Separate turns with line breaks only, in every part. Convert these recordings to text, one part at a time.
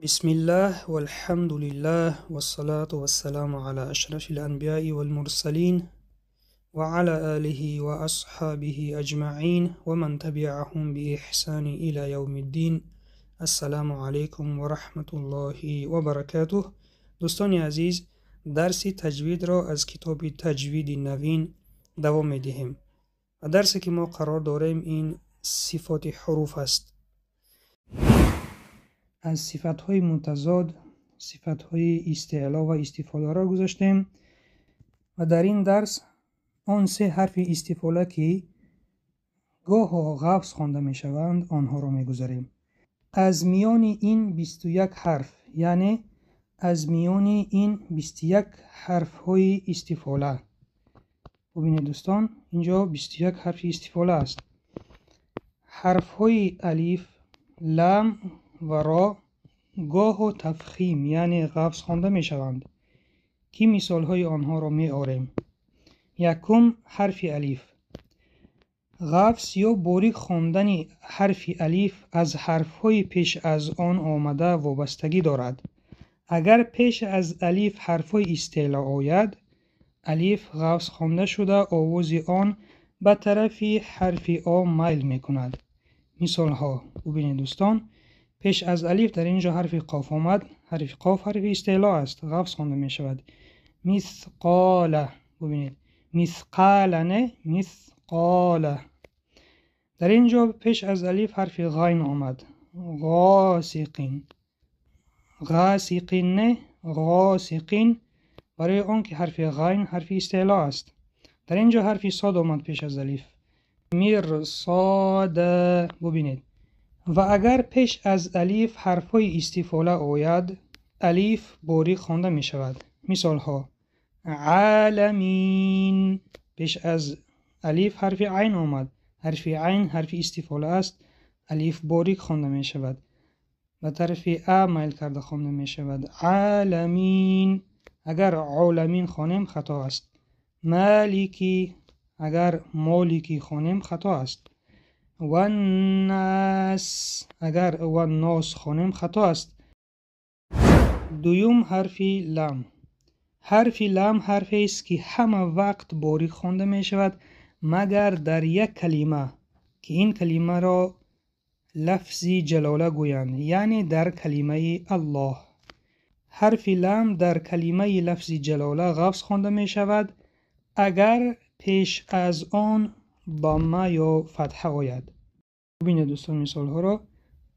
Бисмиллаҳ валҳамдулиллаҳ вассалату вассаламу ала ашрафил анбияи валмурсалин ва ала алиҳи ва асҳобиҳи аҷмаин ва ман табиаҳум биэҳсани ила явмиддин. Ассаламу алайкум ва раҳматуллоҳи ва баракатуҳ. Дӯстони азиз, дарси таҷвидро аз китоби Таҷвиди навин давом медиҳем. Ва дарсе ки мо қарор дорем, ин сифоти ҳуруф аст. Аз сифатҳои мутазод, сифатҳои истеъло ва истифоларо гузаштем ва дар ин дарс он се ҳарфи истифола, ки гоҳо ғафз хонда мешаванд, онҳоро мегузарем. Аз миёни ин 21 ҳарф, яъне аз миёни ин 21 ҳарфҳои истифола, бубинед дӯстон, инҷо 21 ҳарфи истифола аст. Ҳарфҳои алиф, лам ва ро гоҳо тафхим, яъне ғафз хонда мешаванд, ки мисолҳои онҳоро меорем. Якум, ҳарфи алиф. Ғафз ё борик хондани ҳарфи алиф аз ҳарфҳои пеш аз он омада вобастагӣ дорад. Агар пеш аз алиф ҳарфҳои истеъло ояд, алиф ғафз хонда шуда, овози он ба тарафи ҳарфи о майл мекунад. Мисолҳо бубинед дӯстон, пеш аз алиф дар ин ҷо ҳарфи қоф омад. Ҳарфи қоф ҳарфи истеъло аст, ғафз хонда мешавад. Мисқола, бубинед, мисқала не, мисқола. Дар ин ҷо пеш аз алиф ҳарфи ғайн омад. Ғосиқин, ғасиқин не, ғосиқин, барои он ки ҳарфи ғайн ҳарфи истеъло аст. Дар ин ҷо ҳарфи сод омад пеш аз алиф. Мирсода, бубинед. Ва агар пеш аз алиф ҳарфҳои истифола ояд, алиф борик хонда мешавад. Мисолҳо: аламин, пеш аз алиф ҳарфи айн омад. Ҳарфи айн ҳарфи истифола аст, алиф борик хонда мешавад, ба тарафи а майл карда хонда мешавад. Аламин. Агар оламин хонем, хато аст. Малики, агар молики хонем, хато аст. Ваннас, агар ваннос хонем, хато аст. Дуюм, ҳарфи лам. Ҳарфи лам ҳарфест, ки ҳама вақт борик хонда мешавад, магар дар як калима, ки ин калимаро лафзи ҷалола гӯянд, яъне дар калимаи Аллоҳ. Ҳарфи лам дар калимаи лафзи ҷалола ғафз хонда мешавад, агар пеш аз он дамма ё фатҳа ояд. Бубинед дӯстон мисолҳоро.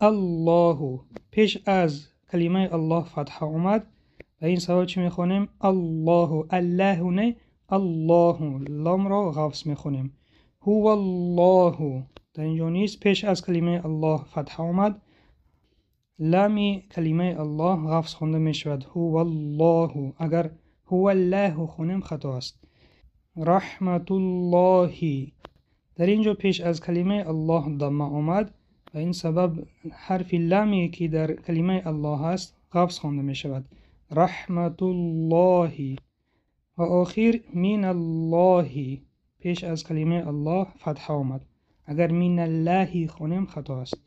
Аллоҳу, пеш аз калимаи Аллоҳ фатҳа омад, ба ин сабаб чӣ мехонем? Аллоҳу, аллаҳу не, аллоҳу, ламро ғафз мехонем. Ҳуваллоҳу, дар ин ҷо низ пеш аз калимаи Аллоҳ фатҳа омад, лами калимаи Аллоҳ ғафз хонда мешавад. Ҳуваллоҳу, агар ҳуваллаҳу хонем, хато аст. Раҳматуллоҳи, дар ин ҷо пеш аз калимаи Аллоҳ дамма омад, ба ин сабаб ҳарфи ламе, ки дар калимаи Аллоҳ аст, ғафз хонда мешавад. Раҳматуллоҳи. Ва охир миналлоҳи, пеш аз калимаи Аллоҳ фатҳа омад, агар миналлаҳи хонем, хато аст.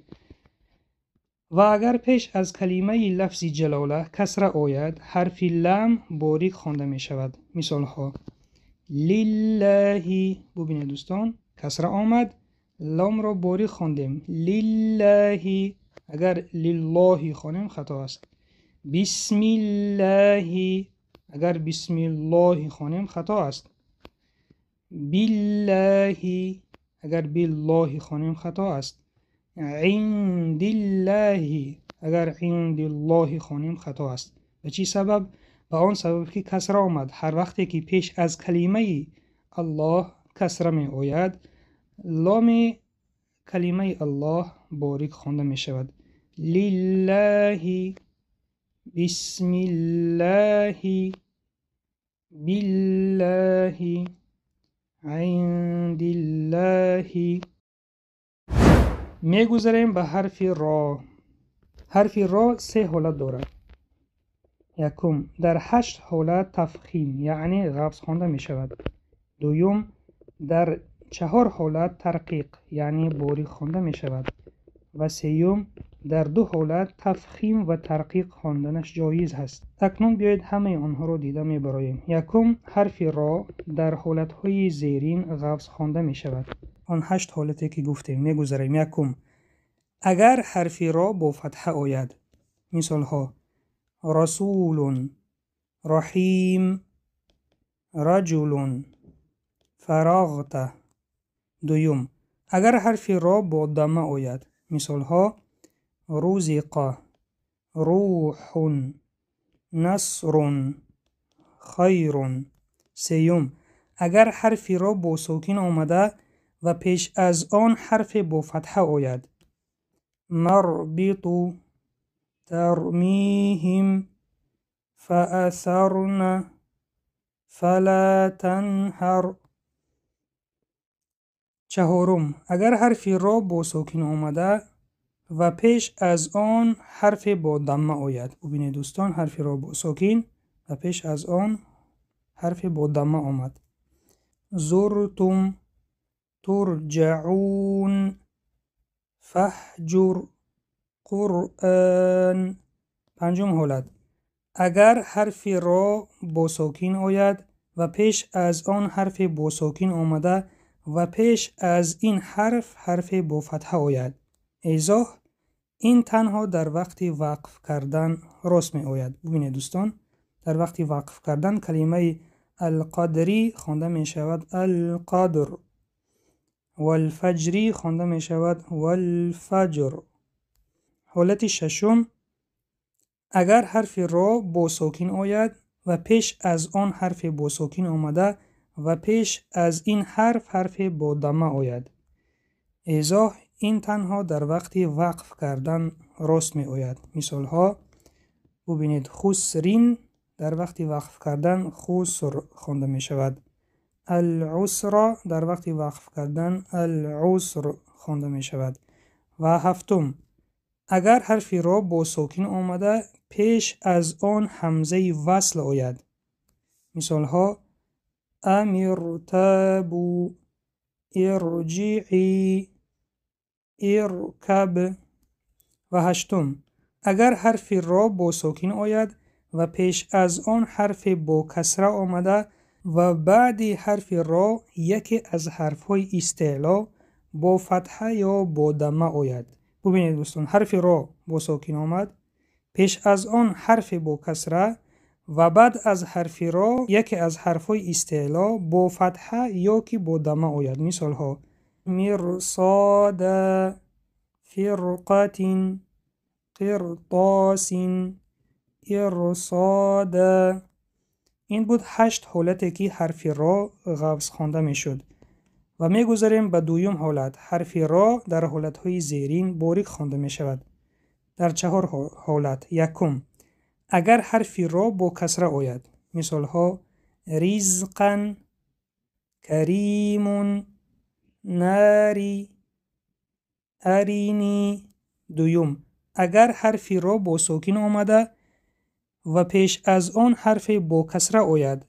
Ва агар пеш аз калимаи лафзи ҷалола касра ояд, ҳарфи лам борик хонда мешавад. Мисолҳо: лиллаҳи, бубинед дӯстон, касра омад, ламро борик хондем. Лиллаҳи, агар лиллоҳи хонем, хато аст. Бисмиллаҳи, агар бисмиллоҳи хонем, хато аст. Биллаҳи, агар биллоҳи хонем, хато аст. Индиллаҳи, агар индиллоҳи хонем, хато аст. Ба чӣ сабаб? Ба он сабаб, ки касра омад. Ҳар вақте ки пеш аз калимаи Аллоҳ касра меояд, ломи калимаи Аллоҳ борик хонда мешавад. Лиллаҳи, бисмиллаҳи, биллаҳи, индиллаҳи. Мегузарем ба ҳарфи ро. Ҳарфи ро се ҳолат дорад. Якум, дар ҳашт ҳолат тафхим, яъне ғафз хонда мешавад. Дуюм, дар чаҳор ҳолат тарқиқ, яъне борик хонда мешавад. Ва сеюм, Дар ду ҳолат тафхим ва тарқиқ хонданаш ҷоиз ҳаст. Акнун биёед ҳамаи онҳоро дида мебароем. Якум, ҳарфи ро дар ҳолатҳои зерин ғафз хонда мешавад. Он 8 ҳолате ки гуфтем мегузарем. Якум, агар ҳарфи ро бо фатҳа ояд. Мисолҳо: расулун, раҳим, раҷулун, фарағта. Дуюм, агар ҳарфи ро бо дамма ояд. Мисолҳо: рузиқа, рӯҳун, насрун, хайрун. Сеюм, агар ҳарфи ро бо сокин омада ва пеш аз он ҳарфе бо фатҳа ояд. Марбиту, тармиҳим, фаасарна, фала танҳар. Чаҳорум, агар ҳарфи ро бо сокин омада ва пеш аз он ҳарфе бо дамма ояд. Бубинед дӯстон, ҳарфи ро бо сокин ва пеш аз он ҳарфе бо дамма омад. Зуртум, турҷаун, фаҳҷур, қуръон. Панҷум ҳолат, агар ҳарфи ро бо сокин ояд ва пеш аз он ҳарфе бо сокин омада ва пеш аз ин ҳарф ҳарфе бо фатҳа ояд. Эзоҳ, ин танҳо дар вақти вақф кардан рост меояд. Бубинед дӯстон, дар вақти вақф кардан калимаи алқадрӣ хонда мешавад алқадр, валфаҷрӣ хонда мешавад валфаҷр. Ҳолати шашум, агар ҳарфи ро бо сокин ояд ва пеш аз он ҳарфе бо сокин омада ва пеш аз ин ҳарф ҳарфе бо дамма ояд. Эзоҳ, ин танҳо дар вақти вақф кардан рост меояд. Мисолҳо бубинед, хусрин дар вақти вақф кардан хуср хонда мешавад. Алъусра дар вақти вақф кардан алъуср хонда мешавад. Ва ҳафтум, агар ҳарфи ро бо сокин омада пеш аз он ҳамзаи васл ояд. Мисолҳо: амиртабу, ирҷиӣ, иркаб. Ва ҳаштум, агар ҳарфи ро бо сокин ояд ва пеш аз он ҳарфе бо касра омада ва баъди ҳарфи ро яке аз ҳарфҳои истеъло бо фатҳа ё бо дамма ояд. Бубинед дӯстон, ҳарфи ро бо сокин омад, пеш аз он ҳарфе бо касра ва баъд аз ҳарфи ро яке аз ҳарфҳои истеъло бо фатҳа ё ки бо дамма ояд. Мисолҳо: мирсода, фирқатин, қиртосин, ирсода. Ин буд 8 ҳолате ки ҳарфи ро ғафз хонда мешуд. Ва мегузарем ба дуюм ҳолат. Ҳарфи ро дар ҳолатҳои зерин борик хонда мешавад. Дар 4 ҳолат. Якум, агар ҳарфи ро бо касра ояд. Мисолҳо: ризқан, каримун, нари, арини. Дуюм, агар ҳарфи ро бо сокин омада ва пеш аз он ҳарфе бо касра ояд,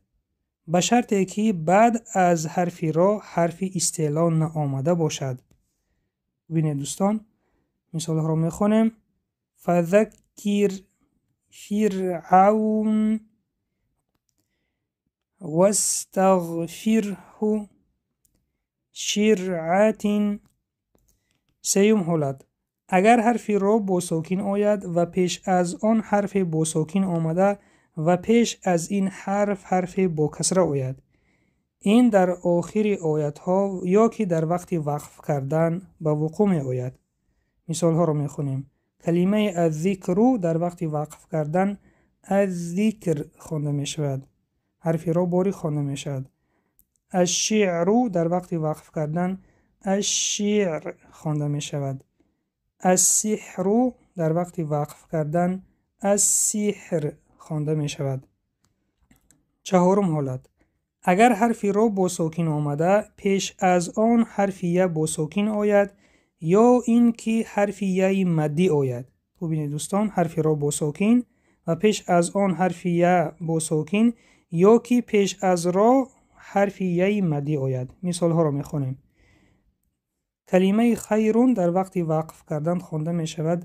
ба шарте ки баъд аз ҳарфи ро ҳарфи истеъло наомада бошад. Бубинед дӯстон, мисолҳоро мехонем. Фазаккир, фиръаун, вастағфирҳу, ширъатин. Сеюм ҳолат, агар ҳарфи ро бо сокин ояд ва пеш аз он ҳарфе бо сокин омада ва пеш аз ин ҳарф ҳарфе бо касра ояд. Ин дар охири оятҳо ё ки дар вақти вақф кардан ба вуқӯъ меояд. Мисолҳоро мехонем. Калимаи аззикру дар вақти вақф кардан аззикр хонда мешавад. Ҳарфи ро борик хонда мешавад. Ашшиъру дар вақти вақф кардан ашшиър хонда мешавад. Ассиҳру дар вақти вақф кардан ассиҳр хонда мешавад. Чаҳорум ҳолат, агар ҳарфи ро бо сокин омада пеш аз он ҳарфи я бо сокин ояд ё ин ки ҳарфи яи маддӣ ояд. Бубинед дӯстон, ҳарфи ро бо сокин ва пеш аз он ҳарфи я бо сокин ё ки пеш аз ро ҳарфи яи маддӣ ояд. Мисолҳоро мехонем. Калимаи хайрун дар вақти вақф кардан хонда мешавад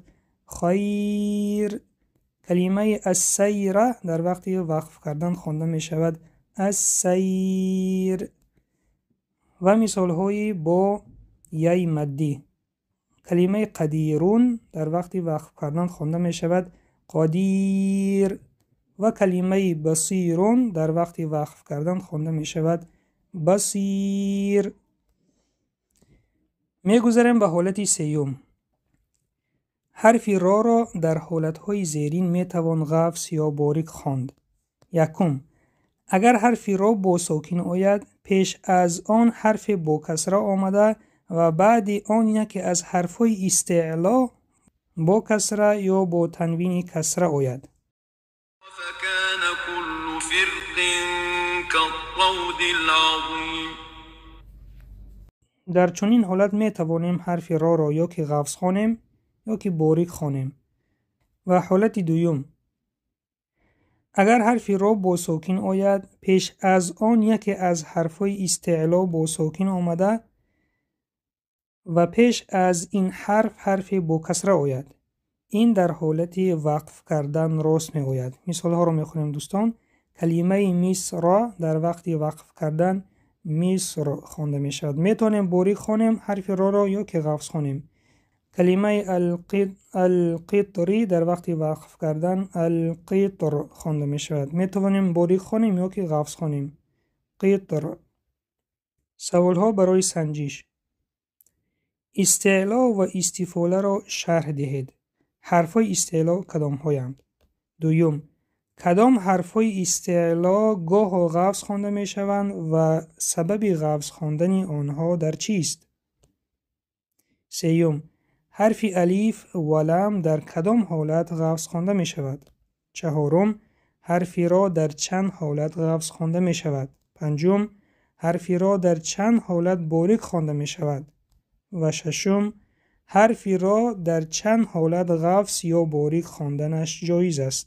хайр. Калимаи ассайра дар вақти вақф кардан хонда мешавад ассайр. Ва мисолҳои бо яи маддӣ. Калимаи қадирун дар вақти вақф кардан хонда мешавад қодир ва калимаи басирун дар вақти вақф кардан хонда мешавад басир. Мегузарем ба ҳолати сеюм. Ҳарфи роро дар ҳолатҳои зерин метавон ғафз ё борик хонд. Якум: агар ҳарфи ро бо сокин ояд, пеш аз он ҳарфе бо касра омада ва баъди он яке аз ҳарфҳои истеъло бо касра ё бо танвини касра ояд.
فكان كل فرق كالطود العظيم.
Дар чунин ҳолат метавонем ҳарфи роро ё ки ғафз хонем, ё ки борик хонем. Ва ҳолати дуюм: агар ҳарфи ро бо сокин ояд, пеш аз он яке аз ҳарфҳои истеъло бо сокин омада ва пеш аз ин ҳарф ҳарфе бо касра ояд. Ин дар ҳолати вақф кардан рост меояд. Мисолҳоро мехонем, дӯстон. Калимаи мисро дар вақти вақф кардан миср хонда мешавад. Метавонем борик хонем ҳарфи роро ё ки ғафз хонем. Калимаи алқитри дар вақти вақф кардан алқитр хонда мешавад. Метавонем борик хонем ё ки ғафз хонем. Қитр. Саволҳо барои санҷиш. Истеъло ва истифоларо шарҳ диҳед. Ҳарфҳои истеъло кадомҳоянд? Дуюм: кадом ҳарфҳои истеъло гоҳо ғафз хонда мешаванд ва сабаби ғафз хондани онҳо дар чист? Сеюм: ҳарфи алиф ва лам дар кадом ҳолат ғафз хонда мешавад? Чаҳорум: ҳарфи ро дар чанд ҳолат ғафз хонда мешавад? Панҷум: ҳарфи ро дар чанд ҳолат борик хонда мешавад? Ва шашум: ҳарфи ро дар чанд ҳолат ғафз ё борик хонданаш ҷоиз аст?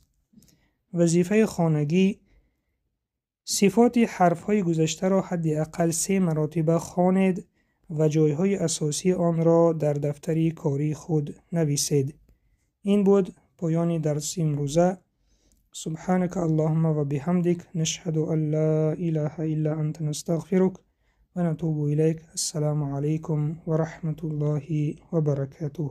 Вазифаи хонагӣ: сифоти ҳарфҳои гузаштаро ҳадди ақал 3 маротиба хонед ва ҷойҳои асосии онро дар дафтари кории худ нависед. Ин буд поёни дарси имрӯза. Субҳанака Аллоҳумма ва биҳамдик, нашҳаду ан ла илаҳа илла анта, настағфирук ва натубу илайк. Ассалому алайкум ва раҳматуллоҳи ва баракатуҳ.